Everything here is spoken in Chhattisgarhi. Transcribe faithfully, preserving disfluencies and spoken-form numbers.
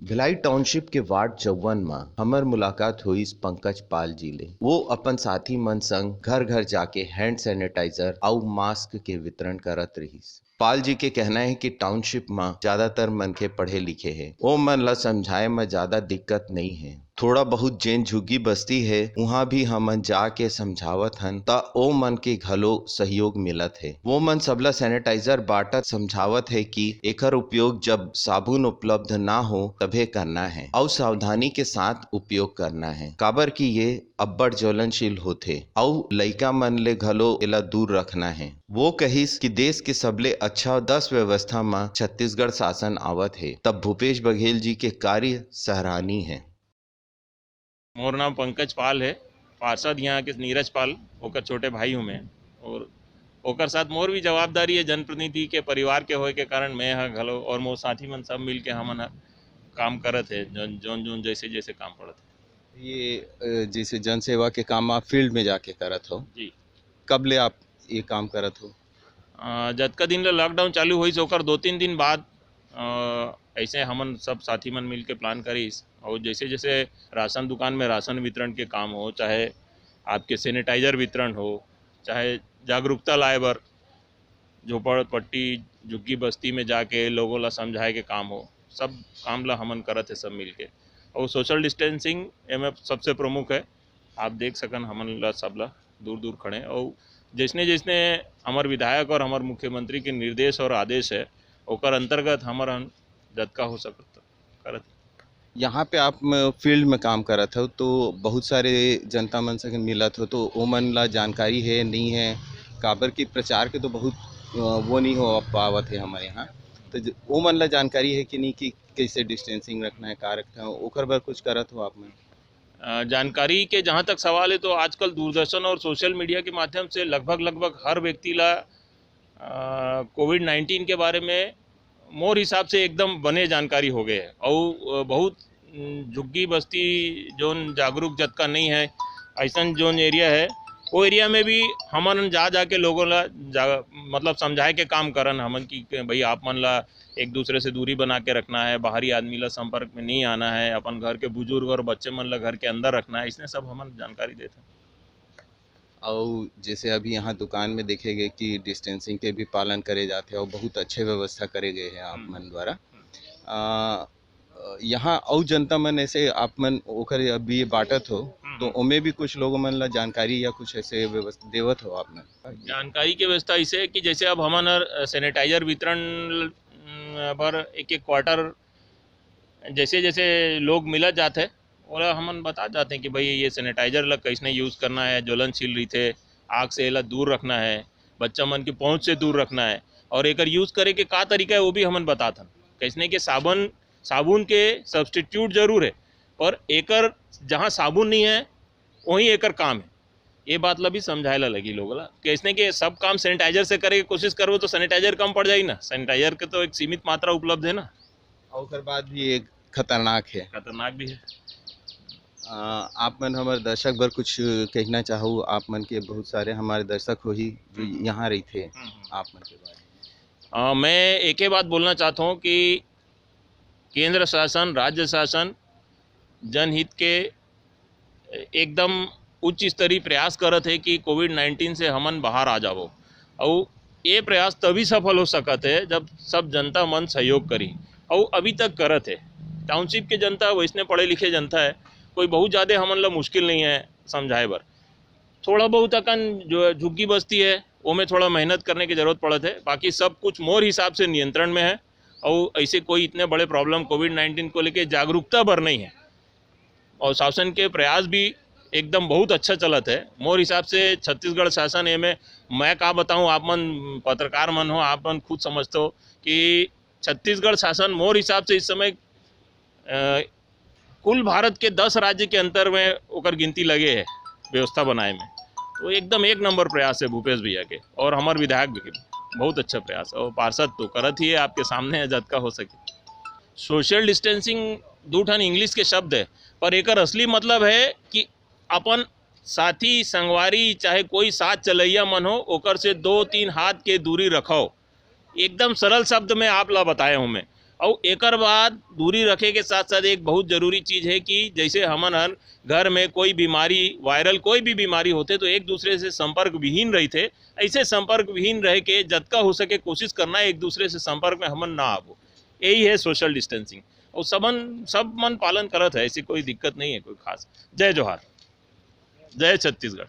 भिलाई टाउनशिप के वार्ड चौवन म हमर मुलाकात होइस पंकज पाल जी ले। वो अपन साथी मन संग घर-घर जाके हैंड सैनिटाइजर अउ मास्क के वितरण करत रिहिस। पाल जी के कहना हे कि टाउनशिप म ज्यादातर मनखे पढ़े लिखे हे, ओ मन ल समझाए म ज्यादा दिक्कत नइ हे। थोड़ा बहुत जेन झुग्गी बस्ती हे, उहाँ भी हमन जाके समझावत हन, त ओ मन के घलो सहयोग मिलत हे। वो मन सबला सैनिटाइजर बांटत समझावत हे कि एखर उपयोग जब साबुन उपलब्ध ना हो, तभे करना हे, अउ सावधानी के साथ उपयोग करना हे, काबर कि ये अब्बड़ ज्वलनशील होथे, अउ लइका मन ले घलो एला दूर रखना हे। वो कहिस कि देश के सबले अच्छा दस व्यवस्था म छत्तीसगढ़ शासन आवत हे, तब भूपेश बघेल जी के कार्य सराहनीय हे। मोर नाम पंकज पाल हे। पार्षद यहाँ के नीरज पाल, ओकर छोटे भाई हूँ मैं। और ओकर साथ मोर भी जवाबदारी हे, जनप्रतिनिधि के परिवार के होए के कारण मैं ह घलो और मोर साथी मन सब मिल के हमन ह काम करत हे, जौन, जौन, जौन जैसे, जैसे काम पड़त हे। ये, अ, जैसे जनसेवा के काम आप फील्ड में जाके करत हो, जी। कब ले आप ये काम करत हो? अ, जतका दिन ले लॉकडाउन चालू होइस, ओकर दो तीन दिन बाद, अ, ऐसे हमन सब साथी मन मिल के प्लान करिस, और जैसे, जैसे राशन दुकान में राशन वितरण के काम हो, चाहे आपके सैनिटाइजर वितरण हो, चाहे जागरूकता लाए बर झोपड़पट्टी, झुग्गी बस्ती में जाके लोगों ला समझाए के काम हो, सब काम ला हमन करत हे सब मिलके। और सोशल डिस्टेंसिंग एमे सबसे प्रमुख है। आप देख सकन, हमन ला सब ला दूर दूर खड़े, और जैसने जैसने हमर विधायक और हमर मुख्यमंत्री के निर्देश और आदेश है, ओकर अंतर्गत हमर हन जतका हो सकत करत। यहाँ पे आप म-, फील्ड में काम करत हो, तो बहुत सारे जनता मन से मिलत हो, तो ओमन ला जानकारी है, नहीं है, काबर कि प्रचार के तो बहुत, अ, वो नहीं हो पावत है हमारे यहाँ। तो ज-, ओमन ला जानकारी है कि नहीं कि कैसे डिस्टेंसिंग रखना है, का रखना है, ओकर बर कुछ करत हो आप मन? अ, जानकारी के जहाँ तक सवाल है, तो आजकल दूरदर्शन और सोशल मीडिया के माध्यम से लगभग, लगभग हर व्यक्ति ला, अ, कोविड नाइन्टीन के बारे में मोर हिसाब से एकदम बने जानकारी हो गए है। और, अ, बहुत, उम, झुग्गी बस्ती जोन जागरूक जतका नहीं है, ऐसन जोन एरिया है, वो एरिया में भी हमन जा, जा के लोगों ला जा, मतलब समझाए के काम करन हमन कि, कि भाई, आप मन ला एक दूसरे से दूरी बना के रखना है, बाहरी आदमी ला संपर्क में नहीं आना है, अपन घर के बुजुर्ग और बच्चे मन ला घर के अंदर रखना है, इसने सब हमन जानकारी देते हैं। अउ जैसे अभी यहाँ दुकान में देखे गए कि डिस्टेंसिंग के भी पालन करे जाथे और बहुत अच्छे व्यवस्था करे गए हैं आप हम्म। मन द्वारा। हम्म। अ, अ, यहाँ अउ जनता मन ऐसे आप मन ओकर अभी ये बांटत हो, हम्म। तो ओमे भी कुछ लोगों मन ला जानकारी या कुछ ऐसे व्यवस्था देवत हो आप मन? जानकारी के व्यवस्था ऐसे है कि जैसे अब हमन हर सैनिटाइजर वितरण, अम, बर एक एक क्वार्टर जैसे जैसे लोग मिलत जात है, ओला हमन बता जाते हैं कि भाई, ये सैनिटाइजर ला कैसने यूज़ करना है, ज्वलनशील रहिथे, आग से एला दूर रखना है, बच्चा मन की पहुँच से दूर रखना है, और एकर यूज़ करे के का तरीका है, वो भी हमन बतात हन। कैसने के साबुन, साबुन के सब्स्टिट्यूट जरूर है, पर एकर जहाँ साबुन नहीं है, वहीं एकर काम है। ये बात ला भी समझाए ला लगी लोग ला। कैसने के सब काम सैनिटाइजर से करे के कोशिश करबो, तो सैनिटाइजर कम पड़ जाई ना। सैनिटाइजर के तो एक सीमित मात्रा उपलब्ध है ना। और ओकर बाद भी एक खतरनाक है। खतरनाक भी है। अ, आप मन हमर दर्शक बर कुछ कहना चाहो? आप मन के बहुत सारे हमारे दर्शक होही जो हम्म। यहाँ रहिथे, हम्म, हम्म। आप मन के बारे में। अ, मैं एके बात बोलना चाहता हूँ कि केंद्र शासन, राज्य शासन जनहित के एकदम उच्च स्तरीय प्रयास करत हे कि कोविड नाइन्टीन से हमन बाहर आ जावो। अउ ये प्रयास तभी सफल हो सकत हे, जब सब जनता मन सहयोग करी, अउ अभी तक करत हे। टाउनशिप के जनता वैसने पढ़े लिखे जनता हे, कोई बहुत ज़्यादा हमन ला मुश्किल नहीं हे समझाए बर। थोड़ा बहुत अकन जो झुग्गी बस्ती हे, ओमे थोड़ा मेहनत करने की जरूरत पड़त हे, बाकी सब कुछ मोर हिसाब से नियंत्रण में हे। अउ ऐसे कोई इतने बड़े प्रॉब्लम कोविड नाइन्टीन को लेके जागरूकता बर नहीं हे। और शासन के प्रयास भी एकदम बहुत अच्छा चलत हे। मोर हिसाब से छत्तीसगढ़ शासन, एमे मैं का बताऊं, आप मन पत्रकार मन हो, आप मन खुद समझते हो कि छत्तीसगढ़ शासन मोर हिसाब से इस समय, अ, कुल भारत के दस राज्य के अंतर में ओकर गिनती लगे हे व्यवस्था बनाए में। तो एकदम एक नंबर प्रयास हे भूपेश भैया के और हमर विधायक भी के। बहुत अच्छा प्रयास हे। और पार्षद तो करत ही हे, आपके सामने हे, जतका हो सके। सोशल डिस्टेंसिंग दू ठन इंग्लिश के शब्द हे, पर एकर असली मतलब हे कि अपन साथी, संगवारी, चाहे कोई साथ चलैया मन हो, ओकर से दो तीन हाथ के दूरी रखव। एकदम सरल शब्द में आप ला बताए हूँ मैं। अउ एकर बाद दूरी रखे के साथ साथ एक बहुत जरूरी चीज है कि जैसे हमन हर घर में कोई बीमारी, वायरल कोई भी बीमारी होथे, तो एक दूसरे से संपर्क विहीन रहिथे। ऐसे संपर्क विहीन रह के जतका हो सके कोशिश करना है एक दूसरे से संपर्क में हमन ना आबो, यही है सोशल डिस्टेंसिंग। और सबन सब मन पालन करत है, ऐसी कोई दिक्कत नहीं है कोई खास। जय जोहार, जय छत्तीसगढ़।